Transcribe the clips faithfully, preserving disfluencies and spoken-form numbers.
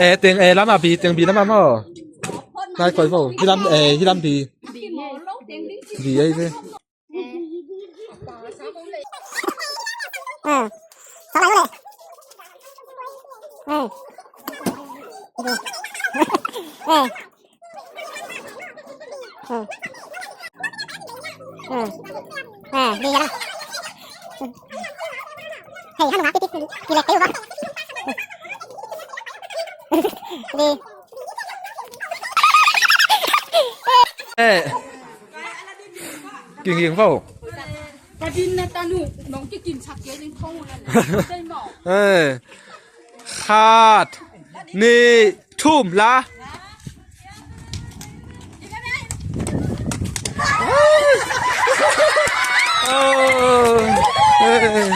Eh, teng, eh, lam a bi, teng bi lam a maw. Nai koi vo. Hi lam, eh, hi lam bi. Bi ei ve. Eh. Ging ging vo. Ka din na tanu nong kikin sak ke ding thong la le. Dai mo. Eh. Khat, nih, thum la. Oh. Eh.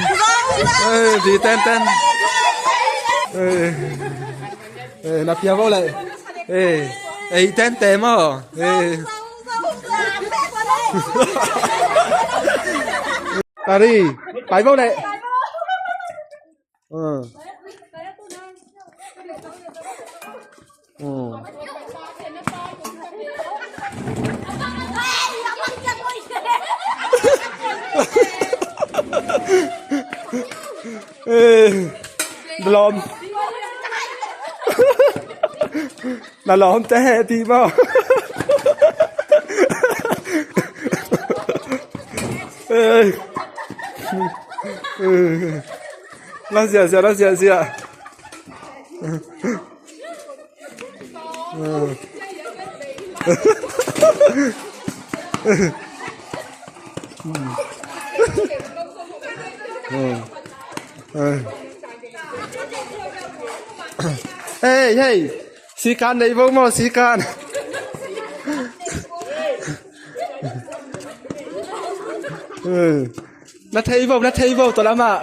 Eh, di ten ten. Eh. Eh, na pia vo le. Eh, eh, ten te mo. Eh. Tari, pai vo le. Ờ. Ờ. Ê, lom. Na lawm te heh ti maw? Ê. La ziahziah, la ziahziah. Hei, hei. Sikan nei vo maw, sikan. Na thei vo, na thei vo, tua lamah.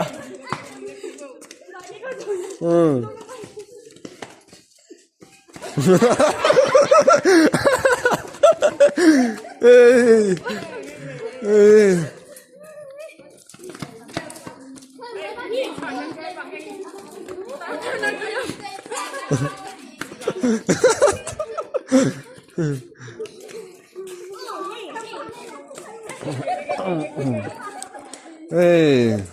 Ei, ei. Ei.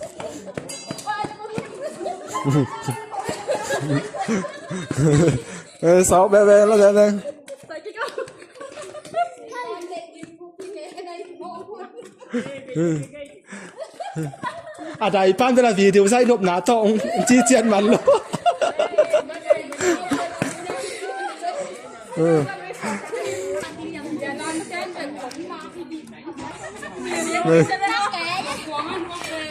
Ei, sau beng beng lo, beng beng. A dai pan te la video zai nopna tawh hong ci ciat man lo.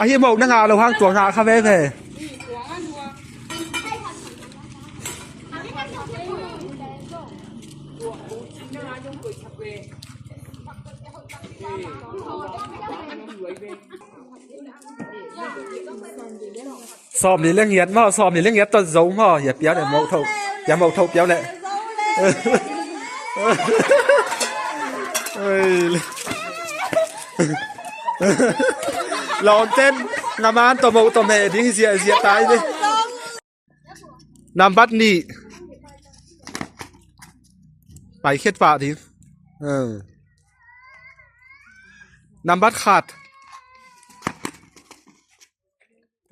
A hi mawk na ngah lo hang tua ngah kha veve. Sawm li le ngiat maw, sawm li le ngiat tawh zo maw, hiah piau le mawk tho, hiah mawk tho piau le. Lawm ten, ngaman tawh mawk tawh meh ding hi ziahziah tai ve. Nambat nih. Paikhiat pah ding. Nambat khat.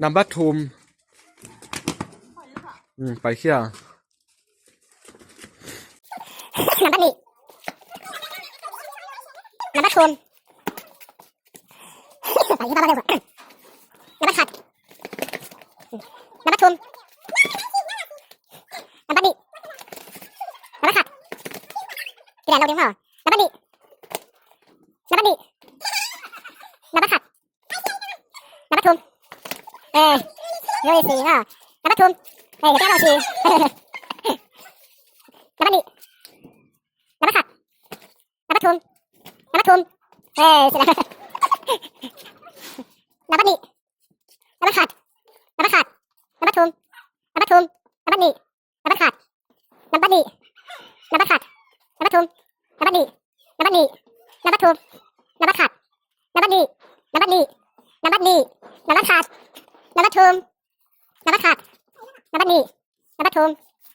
Nambat thum. Paikhia. Nambat nih. Nambat thum. Nambat khat. Nambat thum. Nambat nih. Nambat khat. Kidai lo ding maw. Nambat nih. Nambat nih. Nambat khat. Nambat thum. Eh, yoi si ha. Nambat thum. Eh, yoi si. Nambat nih. Nambat khat. Nambat thum. Nambat thum. Eh, sila. Nambat nih. Nambat khat. Nambat khat. Nambat thum. Nambat thum. Nambat nih. Nambat khat. Nambat nih. Nambat thum. Nambat nih. Nambat nih. Nambat thum. Nambat khat. Nambat nih. Nambat nih. Nambat nih. Nambat khat. Nambat thum. Nambat nih. Nambat thum.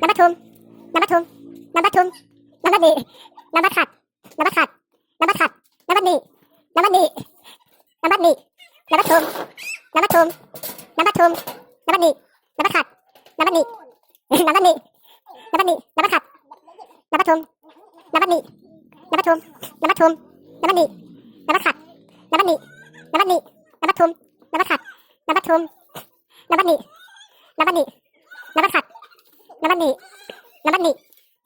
နံပါတ် သုံး၊ နံပါတ် သုံး၊ နံပါတ် သုံး၊ နံပါတ် နှစ်၊ နံပါတ် တစ်၊ နံပါတ် တစ်၊ နံပါတ် တစ်၊ နံပါတ် နှစ်၊ နံပါတ် နှစ်၊ နံပါတ် နှစ်၊ နံပါတ် သုံး၊ နံပါတ် သုံး၊ နံပါတ် သုံး၊ နံပါတ် နှစ်၊ နံပါတ် တစ်၊ နံပါတ် နှစ်၊ နံပါတ် နှစ်၊ နံပါတ် နှစ်၊ နံပါတ် တစ်၊ နံပါတ် သုံး၊ နံပါတ် နှစ်၊ နံပါတ် သုံး၊ နံပါတ် သုံး၊ နံပါတ် နှစ်၊ နံပါတ် တစ်၊ နံပါတ် နှစ်၊ နံပါတ် သုံး၊ နံပါတ် နှစ်၊ နံပါတ် သုံး၊ နံပါတ် နှစ်၊ နံပါတ် နှစ်၊ နံပါတ် တစ်၊ နံပါတ် နှစ်၊ နံပါတ် နှစ်၊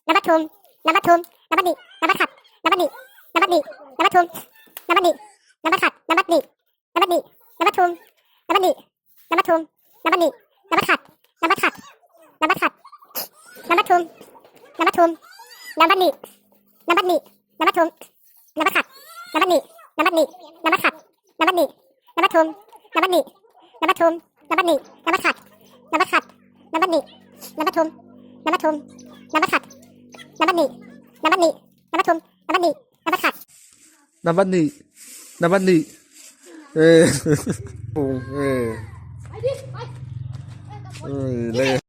နံပါတ် သုံး၊ နံပါတ် သုံး၊ နံပါတ် နှစ်၊ နံပါတ် တစ်၊ နံပါတ် နှစ်၊ နံပါတ် နှစ်၊ နံပါတ် သုံး၊ နံပါတ် နှစ်၊ နံပါတ် တစ်၊ နံပါတ် နှစ်၊ နံပါတ် နှစ်၊ နံပါတ် သုံး၊ နံပါတ် နှစ်၊ နံပါတ် သုံး၊ နံပါတ် နှစ်၊ နံပါတ် တစ်၊ နံပါတ် တစ်၊ နံပါတ် တစ်၊ နံပါတ် သုံး၊ နံပါတ် သုံး၊ နံပါတ် နှစ်၊ နံပါတ် နှစ်၊ နံပါတ် သုံး၊ နံပါတ် တစ်၊ နံပါတ် နှစ်၊ နံပါတ် နှစ်၊ နံပါတ် တစ်၊ နံပါတ် နှစ်၊ နံပါတ် သုံး၊ နံပါတ် နှစ်၊ နံပါတ် သုံး၊ နံပါတ် နှစ်၊ နံပါတ် တစ်၊ နံပါတ် တစ်၊ နံပါတ် နှစ်၊ နံပါတ် သုံး၊ နံပါတ် သုံး၊ နံပါတ် တစ်၊ နံပါတ် နှစ်၊ နံပါတ် နှစ်၊ နံပါတ် သုံး၊ နံပါတ် နှစ်၊ နံပါတ် တစ်၊ နံပါတ် နှစ်၊ နံပါတ် နှစ်၊ အဲ၊ အဲ၊ အဲ၊ လဲ